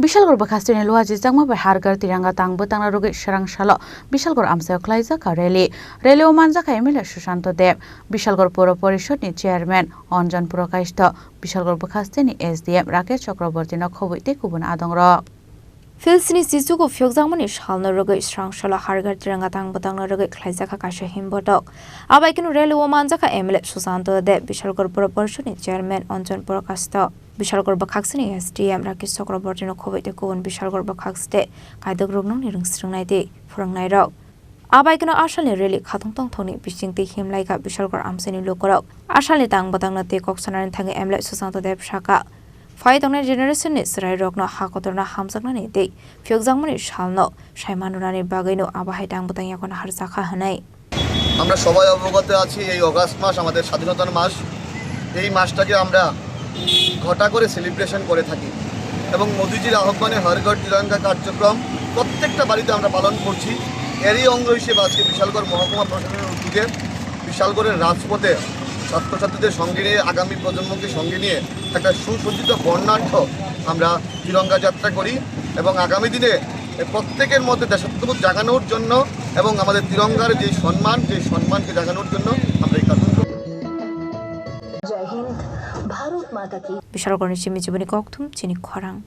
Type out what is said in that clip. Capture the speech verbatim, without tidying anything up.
Bishalgarh bwkhasteni luajijakma bai Har Ghar Tiranga tang bwtangna rwgwi swrang salo Bishalgarh amchaio khlaijak kha rally. Rally o manjak kha M L A Susanto Deb, Bishalgarh Puro Porishod ni Chairman Anjan Prakash Deb, Bishalgarh bwkhasteni S D M Rakesh Chakraborty no khobwi tei kubun adongrok. Philsni chichugo phiyokjakmani salno rwgwi swrang salo Har Ghar Tiranga tang bwtangna rwgwi khlaijak kha kaisa himbotok. Abai kheno rally o manjak kha M L A Susanto Deb, Bishalgarh Puro Porishod ni Chairman Anjan Prakash Deb, Bishalgarh bwkhaksini S D M Rakesh Chakraborty no khobwi tei kubun Bishalgarh bwkhakste kaidok ruknokni rwngsrwngnai tei phwrwngnairok. Abai kheno asalni rally khatong tongthokni bisingtwi himlai kha Bishalgarh amchaini lukurok. Asalni tang bwtangno tei kok sanani thangwi M L A Susanto Deb sakha, phai tongnai generation ni chwrairokno ha kotorno hamjaknani tei phiyokjakmani salno sai manrwnani bagwino abo hai tang bwtang yakono harjakha hwnwi. আমরা সবাই অবগত আছি, এই অগাস্ট মাস আমাদের স্বাধীনতার মাস। এই মাসটাকে আমরা ঘটা করে সেলিব্রেশন করে থাকি এবং মোদিজির আহ্বানে হর ঘর তিরঙ্গা কার্যক্রম প্রত্যেকটা বাড়িতে আমরা পালন করছি। এরই অঙ্গ হিসেবে আজকে বিশালগড় মহকুমা প্রশাসনের উদ্যোগে বিশালগড়ের রাজপথে ছাত্রছাত্রীদের সঙ্গে নিয়ে, আগামী প্রজন্মকে সঙ্গে নিয়ে একটা সুসজ্জিত বর্ণাঢ্য আমরা তিরঙ্গা যাত্রা করি এবং আগামী দিনে প্রত্যেকের মধ্যে দেশাত্মবোধ জাগানোর জন্য এবং আমাদের তিরঙ্গার যে সম্মান, সেই সম্মানকে জাগানোর জন্য আমরা এই কার্যক্রম। জয় হিন্দ, ভারত মাতা কি। Bishalgarhni simi chiboni kokthum chini khorang.